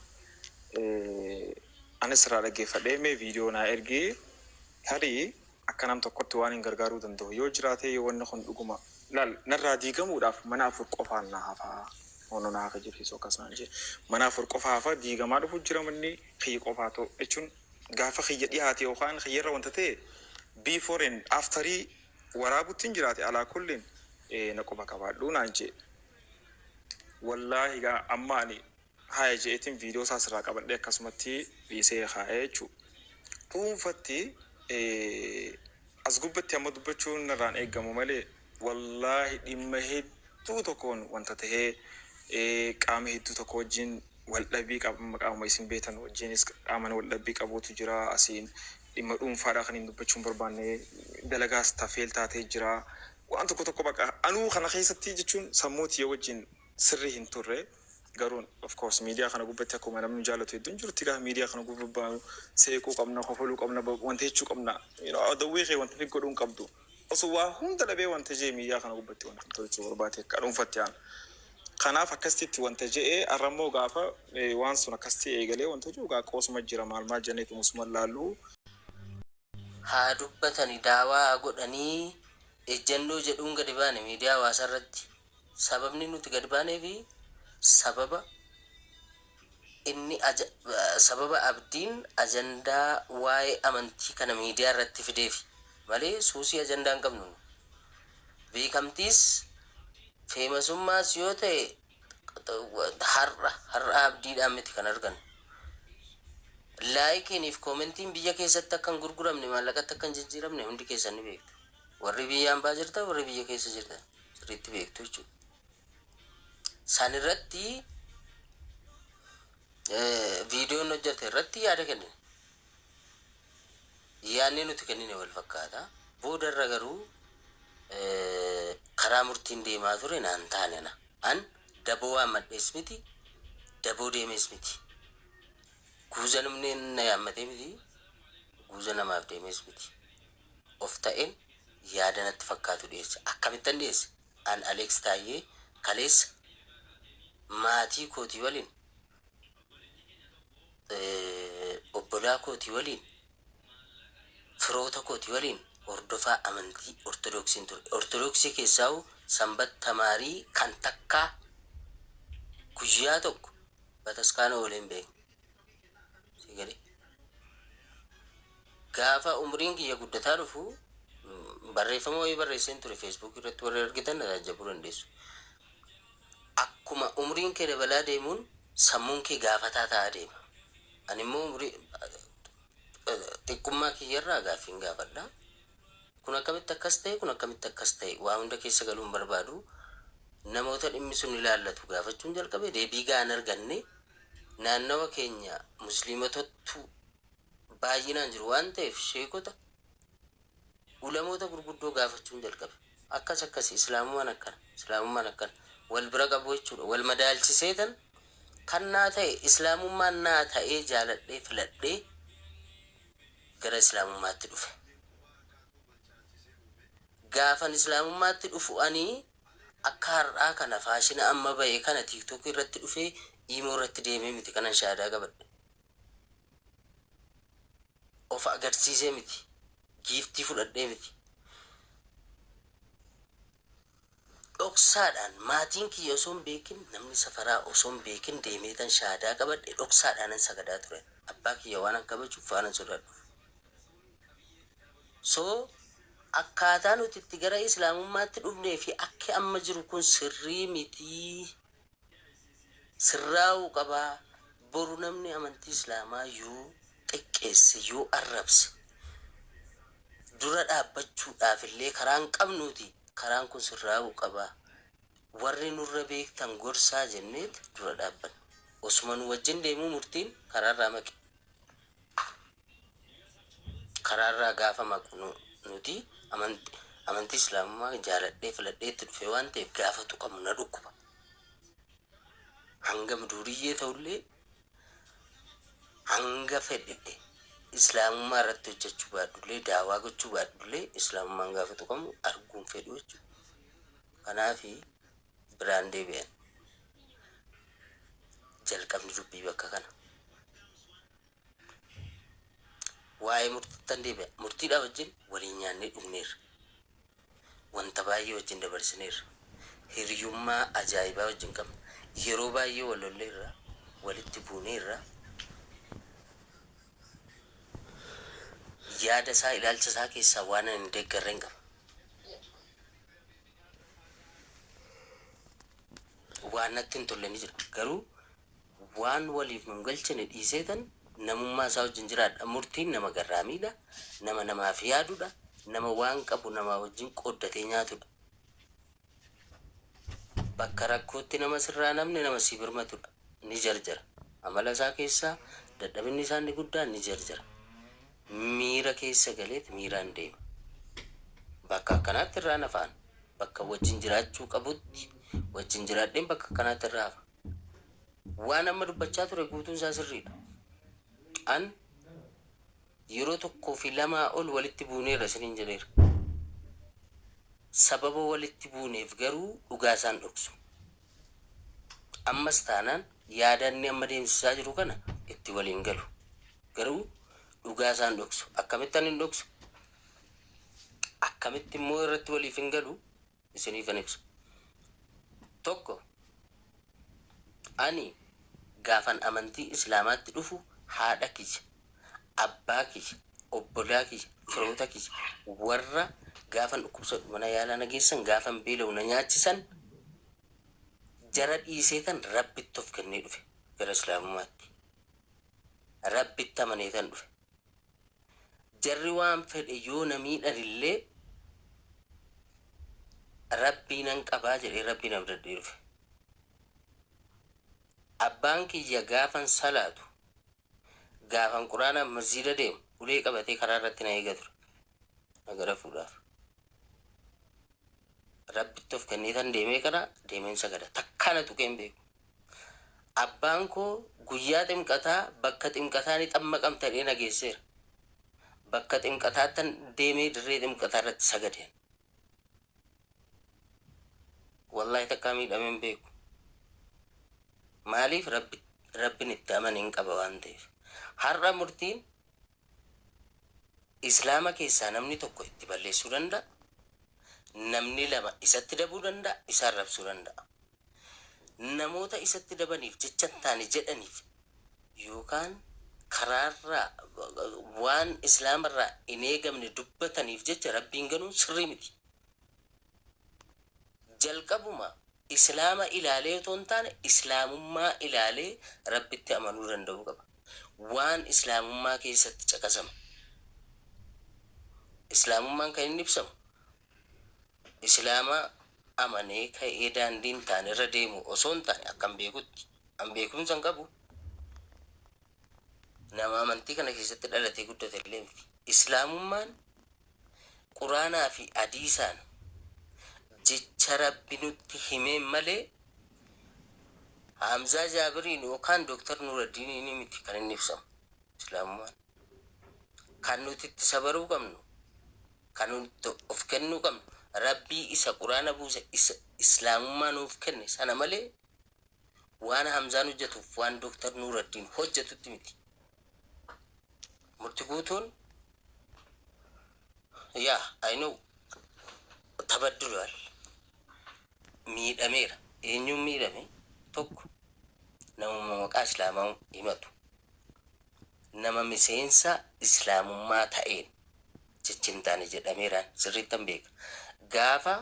Anis irraa dhaggeeffadhee mee viidiyoo naa ergee, tarii akka nam tokkotti waan hin gargaaruu danda'u yoo jiraate, yoo wanni kun dhuguma laal narraa diigamuudhaaf mana 4 qofaan na hafaa. Ono na hafa jirsiisu akkas naan jee. Mana 4 qofa hafa, diigamaa dhufu jira manni kiyya qofaa ta'u jechuun gaafa kiyya dhiyaate yookaan kiyyarra wanta ta'e before and afterii waraabutti hin jiraate, alaa kulliin na quba qabaadhu naan jee. Wallaahi gaa amma ani haya je'eetiin viidiyoo isaa sirraa qabadhee akkasumatti dhiisee kaa'ee jechuudha. Dhuunfatti as gubbatti amma dubbachuun narraan eeggamu malee, wallaahi dhimma hedduu tokkoon wanta tahee qaama hedduu tokko wajjin wal dhabbii qaba, qaama isin beektan wajjinis qaaman wal dhabbii qabuutu jira. Asiin dhimma dhuunfaadhaa kan hin dubbachuu hin barbaanne, dalagaas tafeel taatee jira, waan tokko tokko baqa anuu kana keessatti jechuun sammuu tiyya wajjin sirrii hin turre. Garuu of course miidiyaa kana gubbatti akkuma namni jaallatu hedduun jirutti gaafa miidiyaa kana gubbaa seequu qabna, kofaluu qabna, wanta jechuu qabna, dawwee kee wanta fi godhuu hin qabdu. Osoo waa hunda dhabee wanta jee miidiyaa kana gubbatti wanta tolchuu barbaade akka dhuunfatti aan. Kanaaf akkasitti wanta je'ee arrammoo gaafa waan sun akkasitti eegalee wanta jiru gaa qoosuma jira, maal maal jenneetu musuma laallu. Haa dubbatani, daawaa haa godhanii. Ejjannoo jedhuun gadi baane miidiyaa hawaasaa irratti. Sababni nuti gadi baanee fi sababa inni sababa Abdiin ajandaa waa'ee amantii kana miidiyaa irratti fideefi malee suusii ajandaa hin qabnu. Beekamtiis feemasummaas yoo ta'e har'a har'a Abdiidhaan miti kan argannu. Laayikiiniif koomentiin biyya keessatti akka hin gurguramne, maallaqatti akka hin jijjiiramne hundi keessan ni beektu. Warri biyya hambaa jirtan, warri biyya keessa jirtan sirriitti beektu jechuudha. San irratti viidiyoon hojjete irratti yaada kennine. Yaadni nuti kennine wal fakkaata. Boodarra garuu karaa murtiin deemaa ture naan taane na. An daboo waammadhees miti, daboo deemees miti. Guuza namni na yaammatee miti, guuza namaaf deemees miti. Of ta'een yaada natti fakkaatu dhiyeesse. Akkamittan dhiyeesse? An Aleeks Taayyee kaleessa maatii kootii waliin, obbolaa kootii waliin, firoota kootii waliin hordofaa amantii Ortodoksiin ture. Ortodoksii keessaa sanbat tamaarii kan takkaa guyyaa tokko bataskaana oolee hin beekne. Si galee? Gaafa umriin kiyya guddataa dhufu barreeffama wayii barreesseen ture, Facebook irratti warri argitan na taajjabuu dandeessu. Akkuma umriin kee dabalaa deemuun sammuun kee gaafataa ta'aa deema. Ani immoo umrii xiqqummaa kiyyarraa gaaffiin gaafadha. Kun akkamitti akkas ta'e, kun akkamitti akkas ta'e, waa hunda keessa galuun barbaadu, namoota dhimmi sun ilaallatu gaafachuun jalqabe. Deebii ga'an arganne. Naannawa keenya musliimotatu baay'inaan jiru waan ta'eef sheekota, ulamoota gurguddoo gaafachuun jalqabe. Akkas akkas, islaamummaan akkana, islaamummaan akkana, wal bira qabu jechuudha. Wal madaalchiseetan kan naa ta'e islaamummaan naa ta'ee jaaladhee filadhee gara islaamummaatti dhufe. Gaafan islaamummaatti dhufu ani akka har'aa kana faashina amma ba'e kana TikTok irratti dhufee imo irratti deemee miti kanan shaadaa qabadhe. Of agarsiisee miti. Giiftii fudhadhee miti. Dhoksaadhaan maatiin kiyya osoo hin beekin, namni safaraa osoo hin beekin deemeetan shaadaa qabadhe, dhoksaadhaanan sagadaa ture. Abbaa kiyya waanan kabajuuf, waanan sodaadhuuf. So akkaataa nuti itti gara islaamummaatti dhufnee fi akki amma jiru kun sirrii mitii. Sirraa'uu qabaa. Boru namni amantii islaamaa yoo xiqqeesse, yoo arrabse, dura dhaabbachuudhaaf illee karaan qabnuuti karaan kun sirraa'uu qaba. Warri nurra beektan gorsaa jenneet dura dhaabbanne. Osuma nu wajjin deemuu murtiin karaarraa maqe. Karaarraa gaafa maqu nuti amantii islaamummaa jaaladhee filadhee itti dhufe waan ta'eef gaafa tuqamu na dhukkuba. Hangam duuriyyee ta'ullee, hanga fedhe islaamummaa irratti hojjechuu baadhullee, daawaa gochuu baadhullee, islaamummaan gaafa tuqamu arguun fedhu jechuudha. Kanaafi biraan deebi'an. Jalqabni dubbii bakka kana. Waa'ee murtiittan deebi'a. Murtiidhaa wajjin waliin nyaannee dhugneerra. Wanta baay'ee wajjin dabarsineerra. Hiriyummaa ajaa'ibaa wajjin qabna. Yeroo baay'ee wal lolleerra, walitti buuneerra. Yaada isaa, ilaalcha isaa keessaa waan ani hin deeggarre hin qaba. Waan natti hin tolle ni jira. Garuu waan waliif nun galchine dhiiseetan namummaa isaa wajjin jiraadha. Murtiin nama garraamiidha. Nama namaaf yaadudha. Nama waan qabu namaa wajjin qooddatee nyaatudha. Bakka rakkootti nama sirraa namni nama si birmatudha. Ni jarjara. Amala isaa keessaa dadhabinni isaa inni guddaan ni jarjara. Miira keessa galeet miiraan deema. Bakka akkanaatti irraa nafaan. Bakka wajjin jiraachuu qabutti wajjin jiraadheen bakka akkanaatti irraa hafa. Waan amma dubbachaa ture guutuun isaa sirriidha. An yeroo tokkoo fi lamaa ol walitti buuneerra isiniin jedheera. Sababa walitti buuneef garuu dhugaa isaan dhoksu. Ammas taanaan yaada inni amma deemsisaa jiru kana itti waliin galu. Garuu dhugaa isaan dhoksu. Akkamittan hin dhoksu? Akkamitti immoo irratti waliif hin galu isiniifan ibsa. Tokko, ani gaafan amantii Islaamaatti dhufu haadha kiyya, abbaa kiyya, obbolaa kiyya, firoota kiyya, warra gaafan dhukkubsadhu mana yaalaa na geessan, gaafan beela'u na nyaachisan, jara dhiisee tan Rabbitti of kennee dhufe gara Islaamummaatti. Rabbitti amanee tan dhufe. Jarri waan fedhe yoo na miidhanillee Rabbii nan qabaa jedhee Rabbiin abdadhee dhufe. Abbaan kiyya gaafan salaatu, gaafan quraana masjiida deemu ulee qabatee karaa irratti na eega ture. Na gara fuudhaaf. Rabbitti of kennee tan deemee kana deemeen sagada. Takkaa na tuqee hin beeku. Abbaan koo guyyaa ximqataa bakka ximqataa ni xammaqamta jedhee na geesseera. Bakka ximqataattan deemee dirree ximqataa irratti sagadeen. Wallahi takkaa miidhamee hin beeku. Maaliif? Rabbi Rabbin itti amane hin qaba waan ta'eef. Har'a murtiin Islaama keessaa namni tokko itti balleessuu danda'a. Namni lama isatti dabuu danda'a, isa arrabsuu danda'a. Namoota isatti dabaniif, jecha hin taane jedhaniif, yookaan karaarraa waan Islaamarraa hin eegamne dubbataniif jecha Rabbiin ganuun sirrii miti. Jalqabuma Islaama ilaalee otoo hin taane Islaamummaa ilaalee Rabbitti amanuu danda'uu qaba. Waan Islaamummaa keessatti caqasame. Islaamummaan kan inni ibsamu Islaama amanee ka'ee daandii hin taane irra deemu osoo hin taane, akkan beekutti, an beekumsa hin qabu, nama amantii kana keessatti dhalatee guddate illee miti. Islaamummaan Quraanaa fi Hadiisaan jecha Rabbi nutti himeen malee Hamzaa Jaabiriin yookaan Dooktar Nuuraddiiniin miti kan inni ibsamu. Islaamummaan kan nuti itti sabaruu qabnu, kan nuti of kennuu qabnu, Rabbii isa Quraana buuse, isa Islaamummaa nuuf kenne sana malee waan Hamzaan hojjetuuf waan Dooktar Nuuraddiin hojjetutti miti. Murti guutuun, yaa, I know, tabaddulaal miidhameera. Eenyuun miidhame? Tokko, namuma maqaa Islaamaa himatu, nama miseensa Islaamummaa ta'een jechi hin taane jedhameeraan sirriittan beeka. Gaafa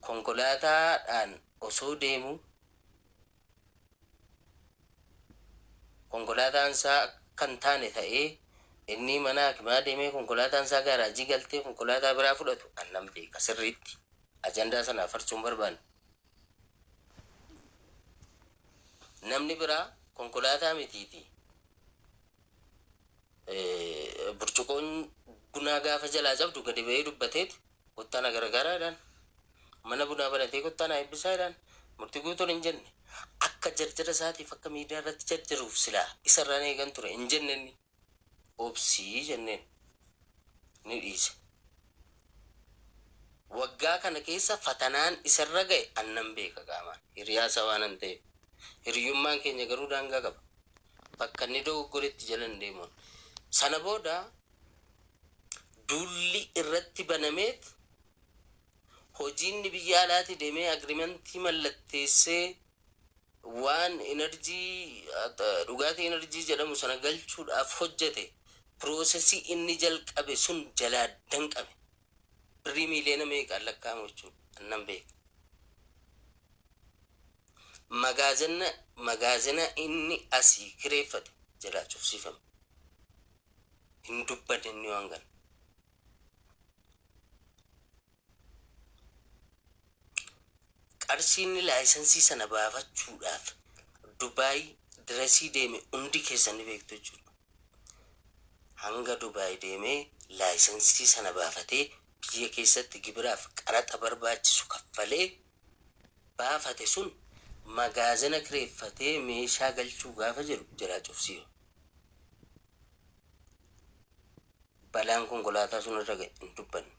konkolaataadhaan osoo deemu konkolaataan isaa akka hin taane ta'ee, inni mana hakimaa deemee konkolaataan isaa gaaraajii galtee konkolaataa biraa fudhatu annan beeka sirriitti. Ajandaa sana afarsuun barbaanne. Namni biraa konkolaataa mitiiti, burcuqoon bunaa gaafa jalaa cabdu gadi ba'ee dubbateet kottaa na gargaaraadhaan, mana bunaa banatee kottaa na eebbisaadhaan Murtii Guutuun hin jenne. Akka jarjara isaatiif akka miidiyaa irratti jarjaruuf silaa isarraan eegan ture hin jenne. Inni obsii jenneen ni dhiise. Waggaa kana keessa fatanaan isarra ga'e annan beeka qaamaan hiriyaa isaa waanan ta'eef. Hiriyyummaan keenya garuu daangaa qaba. Bakka inni dogoggoretti jala hin deemuun. Sana booda duulli irratti banameet hojiinni biyya alaatii deemee agreement mallatteessee waan energy, dhugaatii energy jedhamu sana galchuudhaaf hojjete, process inni jalqabe sun jalaa danqame. Birrii miiliyoona meeqaan lakkaa'amu jechuudha. Annan beeka. Magaazina inni asii kireeffate jalaa cufsiifame. Hin dubbanne inni waan kana. Qarshii inni license sana baafachuudhaaf Dubaay dirasii deeme hundi keessan ni beektu jechuudha. Hanga Dubaay deemee license sana baafatee biyya keessatti gibiraaf qaraxa barbaachisu kaffalee baafate sun magaazina kireeffatee meeshaa galchuu gaafa jedhu jalaa cufsiifame. Balaan konkolaataa sun irra ga'e hin dubbanne.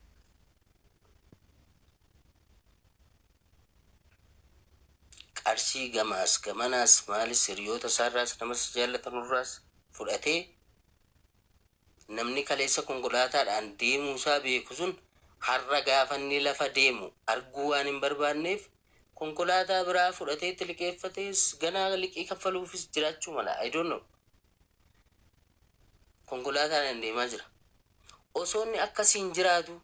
Qarshii gamaas gamanaas maalis hiriyoota isaarraas namas jaallatanurraas fudhatee Namni kaleessa konkolaataadhaan deemuusaa beeku sun har'a gaafa inni lafa deemu arguu waan hin barbaanneef konkolaataa biraa fudhatee itti liqeeffatees ganaa liqii kaffaluufis jiraachuu mala. I don't know. Konkolaataadhaan deemaa jira. Osoo inni akkasiin jiraatu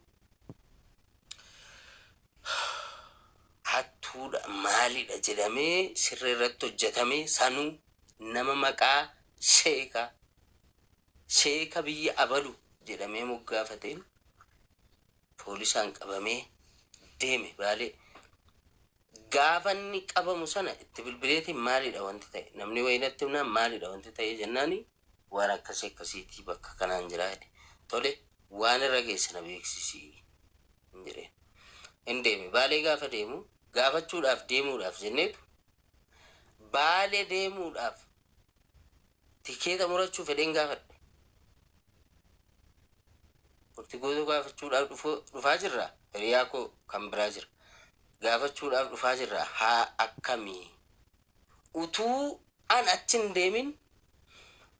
hattuudha maalidha jedhamee sirrii irratti hojjetamee sanuu nama maqaa sheekaa sheeka biyya abalu jedhamee moggaafateen poolisaan qabamee deeme Baalee. Gaafa inni qabamu sana itti bilbileetiin maalidha wanti ta'e, namni wayinatti himnaan maalidha wanti ta'e jennaani, waan akkasii akkasiitii bakka kanaan jira jedhe. Tole, waan irra geesse na beeksisii hin jedheen. Hin deeme. Baalee gaafa deemu gaafachuudhaaf deemuudhaaf jenneetu Baalee deemuudhaaf tikeeta murachuu fedheen gaafadhe. Murtii guutuu gaafachuudhaaf dhufaa jirra. Hiriyaa koo kan biraa jira. Gaafachuudhaaf dhufaa jirra. Haa akkamii? Utuu an achi hin deemin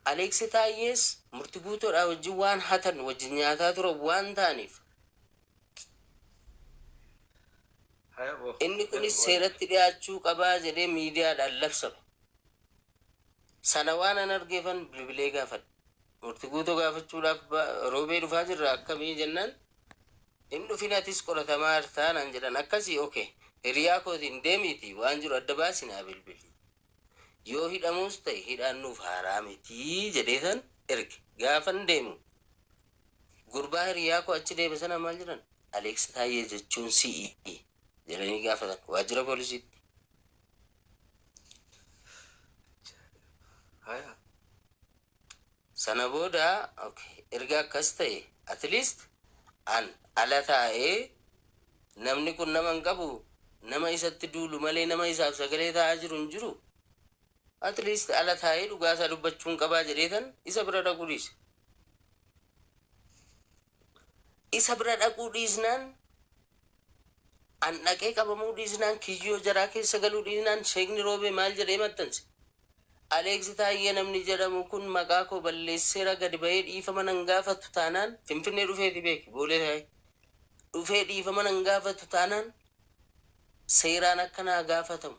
Aleeksi Taayyees murtii guutuudhaa wajjin waan hatan wajjin nyaataa turan waan ta'aniif inni kunis seeratti dhiyaachuu qabaa jedhee miidiyaadhaan labsame. Sana waan an argeefan bilbilee gaafadhe. Murtii guutuu gaafachuudhaaf Roobee dhufaa jirra, akkamii jennaan, hin dhufin, atis qoratamaa jirtaa naan jedhan. Akkasii, okay, hiriyaa kootiin deemiiti waan jiru adda baasinaa bilbili. Yoo hidhamuus ta'e hidhaan nuuf haaraa mitii jedheetan erge. Gaafan deemu gurbaa hiriyaa koo achi deeme sana maal jedhan, Aleeks Taayyee jechuun si'i jedhanii gaafatan waajjira poolisiitti. Sana booda okay, erga akkas ta'e at least an ala taa'ee namni kun nama hin qabu, nama isatti duulu malee nama isaaf sagalee taa'aa jiru hin jiru. At least ala taa'ee dhugaasaa dubbachuun qabaa jedheetan isa bira dhaquu dhiise. Isa bira dhaquu dhiisnaan, an dhaqee qabamuu dhiisnaan, kiyyoo jaraa keessa galuu dhiisnaan, sheekni Roobee maal jedhee maxxanse? Aleeksi Taayyee namni jedhamu kun maqaa koo balleesseera, gadi bahee dhiifama nan gaafatu taanaan, Finfinnee dhufeeti beeki, Boolee taa'ee dhufee dhiifama nan gaafatu taanaan seeraan akka naa gaafatamu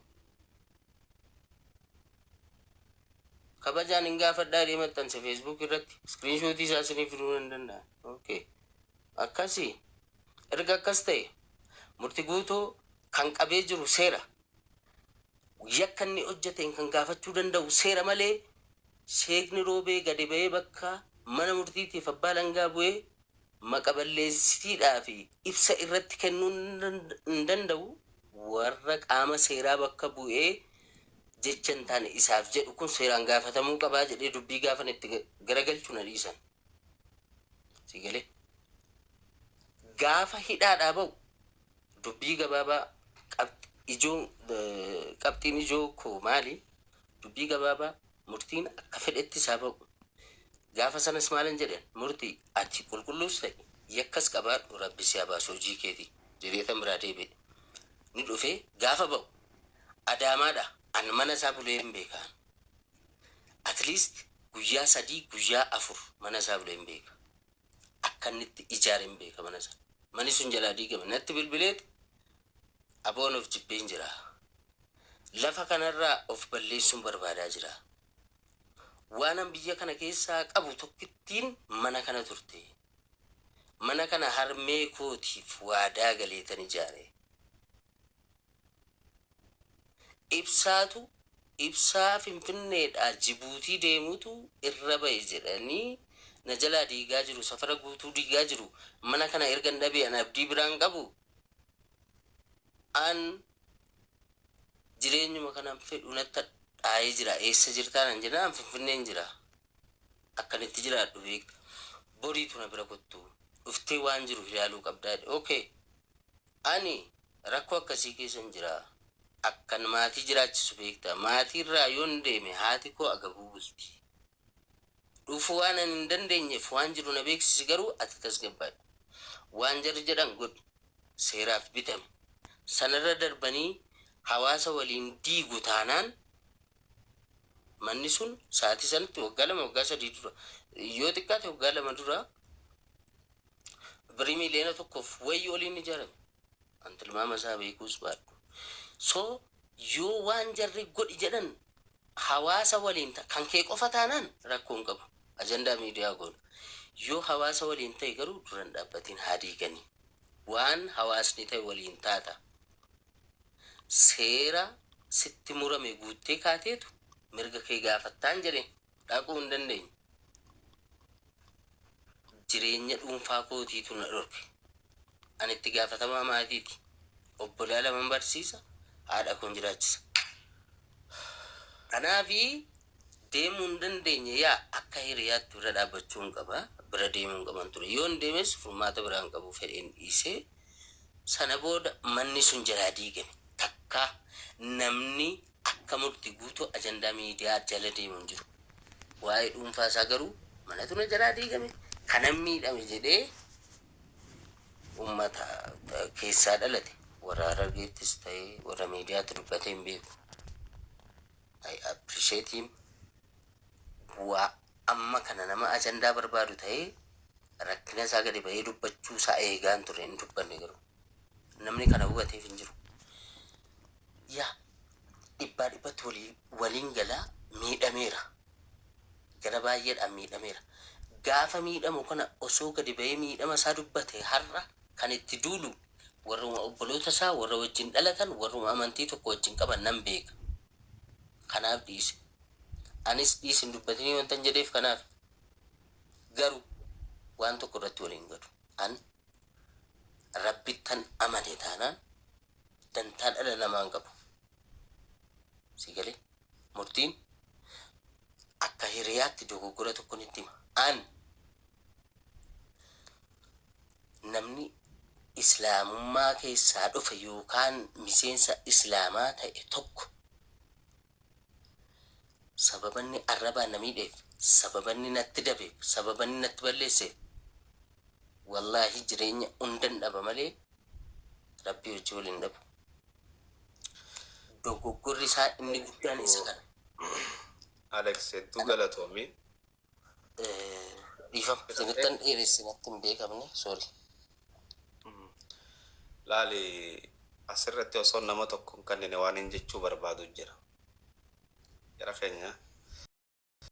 kabajaan hin gaafadhaa jedhee maxxanse Facebook irratti. Screenshot isaa isinii fiduu nan danda'a. Okay. Akkasii erga akkas ta'e murti guutuu kan qabee jiru seera. Yakka inni hojjeteen kan gaafachuu danda'u seera malee sheekni Roobee gadi bahee bakka mana murtiitiif abbaa langaa bu'ee maqa balleessiidhaa fi ibsa irratti kennuu hin danda'u. Warra qaama seeraa bakka bu'ee jecha hin taane isaaf jedhu kun seeraan gaafatamuu qabaa jedhee dubbii gaafan itti garagalchu na dhiisan. Si galee? Gaafa hidhaadhaa ba'u, dubbii gabaabaa ijoo, qabxiin ijoo koo maali? Dubbii gabaabaa, murtiin akka fedhetti isaa ba'u. Gaafa sanas maalin jedhen? Murtii, ati qulqulluus ta'e yakkas qabaadhu, Rabbi si haa baasu, hojii keeti jedhee tan biraa deebi'e. Ni dhufee gaafa ba'u Adaamaadha. An mana isaa bulee hin beekaan. At least guyyaa 3, guyyaa 4 mana isaa bulee hin beeka. Akka inni itti ijaare hin beeka mana sana. Manni sun jalaa diigame. Natti bilbileet, aboon of jibbeen jira. Lafa kanarraa of balleessuun barbaadaa jira. Waanan biyya kana keessaa qabu tokkittiin mana kana turte. Mana kana harmee kootiif waadaa galeetan ijaare. Ibsaatu ibsaa Finfinneedhaa Jibuutii deemutu irra ba'e jedhanii na jalaa diigaa jiru, safara guutuu diigaa jiru. Mana kana ergan dhabee an abdii biraan qabu. An jireenyuma kanan fedhu natti hadhaa'ee jira. Eessa jirtaa nan jennaan, an Finfinneen jira. Akkan itti jiraadhu beekta. Boriitu na bira kottu. Dhuftee waan jiru ilaaluu qabdaa jedhe. Okay. Ani rakkoo akkasii keessan jira. Akkan maatii jiraachisu beekta. Maatii irraa yoon deeme haati koo agabuu bulti. Dhufuu waan ani hin dandeenyeef waan jiru na beeksisi, garuu ati tasgabbaadhu. Waan jarri jedhan godhi. Seeraaf bitami. Sanarra darbanii hawaasa waliin diigu taanaan Manni sun sa'aatii sanatti waggaa 2 waggaa 3 dura, yoo xiqqaate waggaa 2 dura, birrii 1,000,000f wayii oliin ijaarame. An tilmaama isaa beekuus baadhu. So yoo waan jarri godhi jedhan hawaasa waliin kan kee qofa taanaan rakkoo hin qabu. Ajandaa miidiyaa goona. Yoo hawaasa waliin ta'e garuu duran dhaabbatiin haa diiganii. Waan hawaasni ta'e waliin taata. Seera sitti murame guuttee kaateetu mirga kee gaafattaan jedheen dhaquu hin dandeenye. Jireenya dhuunfaa kootiitu na dhorke. Ani itti gaafatamaa maatiiti. Obbolaa laman barsiisa, haadha koon jiraachisa. Kanaafi deemuu hin dandeenye. Yaa akka hiriyaatti bira dhaabbachuu hin qaba. Bira deemuu hin qaban ture. Yoon deemes furmaata biraa hin qabu fedheen dhiisee sana booda manni sun jalaa diigame. Takka namni akka Murti Guutuu ajandaa miidiyaa jala deemu hin jiru. Waa'ee dhuunfaa isaa garuu manatu na jalaa diigame, kanan miidhame jedhee uummata keessaa dhalate warra Harargeettis ta'ee warra miidiyaatti dubbatee hin beeku. I appreciate him. Waa amma kana nama ajandaa barbaadu ta'ee rakkina isaa gadi bahee dubbachuu isaa eegaan ture, hin dubbanne garuu. Namni kana hubateef hin jiru. Yaa dhibbaa dhibbatti waliin galaa miidhameera. Gara baay'eedhaan miidhameera. Gaafa miidhamu kana osoo gadi bahee miidhama isaa dubbate, har'a kan itti duulu warruma obboloota isaa, warra wajjin dhalatan, warruma amantii tokko wajjin qaban nan beeka. Kanaaf dhiise. Anis dhiisi hin dubbatinii wantan jedheef kanaaf. Garuu waan tokko irratti waliin galu. An Rabbittan amane taanaan dantaa dhala namaa hin qabu. Si galee? Murtiin akka hiriyaatti dogoggora tokko nitti hima. An namni Islaamummaa keessaa dhufe yookaan miseensa Islaamaa ta'e tokko sababanni arrabaan na miidheef, sababanni natti dabeef, sababanni natti balleesseef, wallaahi jireenya hundan dhaba malee Rabbii wajji wal hin dhabu. Dogoggorri isaa inni guddaan isa kana. Alex, hedduu galatoomi. Dhiifama isinittan dheeresse, natti hin beekamne, sorry. Laali, asirratti osoo nama tokko hin kennine waan hin jechuu barbaadu jira. Jara keenya